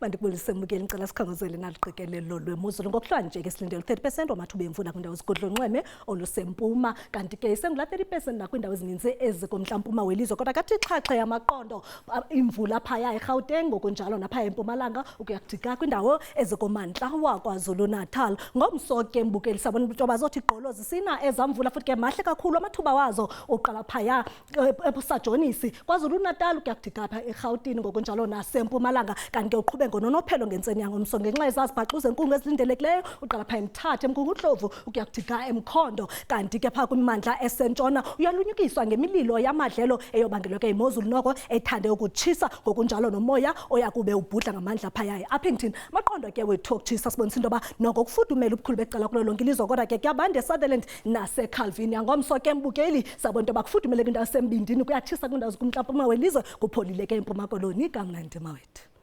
Mandikubulise mbukeli, ngicela sikhongozele naluqikelelo lwemozulu. Ngokuhlwa nje ke silindele 30% wamathuba emvula kwindawo ezigudla unxweme olusempuma, kanti ke isengula 30% nakwiindawo ezininzi ezikumntla-mpuma welizwe. Kodwa kathi xhaxhe yamaqondo imvula phaya eGauteng, ngokunjalo naphaya eMpumalanga ukuya kuthi ga kwindawo ezikumantla waKwaZulu-Natal. Ngomso ke mbukeli sabona into yoba zothi gqolo zisina ezamvula, futhi ke mahle kakhulu amathuba wazo uqala phaya eSajonisi KwaZulu-Natal ukuya kuthi ga pha eRhawutini, ngokunjalo naseMpumalanga. Kanti ke uqhube ngononophelo ngentseni yangomso ngenxa yezazibhaxu zenkungu ezilindelekileyo uqala phaa eMthatha, eMgungundlovu ukuya kuthi ga eMkhondo. Kanti ke phaa kwimimandla esentshona uyalunyukiswa ngemililo yamadlelo eyobangelwe ke yimozulu noko ethande ukutshisa, ngokunjalo nomoya oya kube ubhudla ngamandla phaya e-Upington. Amaqondo ke wethu okutshisa sibonisa into yoba noko kufudumele ubukhulu becala kulo lonke ilizwe, kodwa ke kuyabanda eSutherland naseCalvinia. Ngomso ke mbukeli sabona into yoba kufudumele kwindawo esembindini, kuyatshisa kwindawo zikumntla-mpuma welizwe, kupholile ke eMpuma Koloni. Kamnandi mawethu.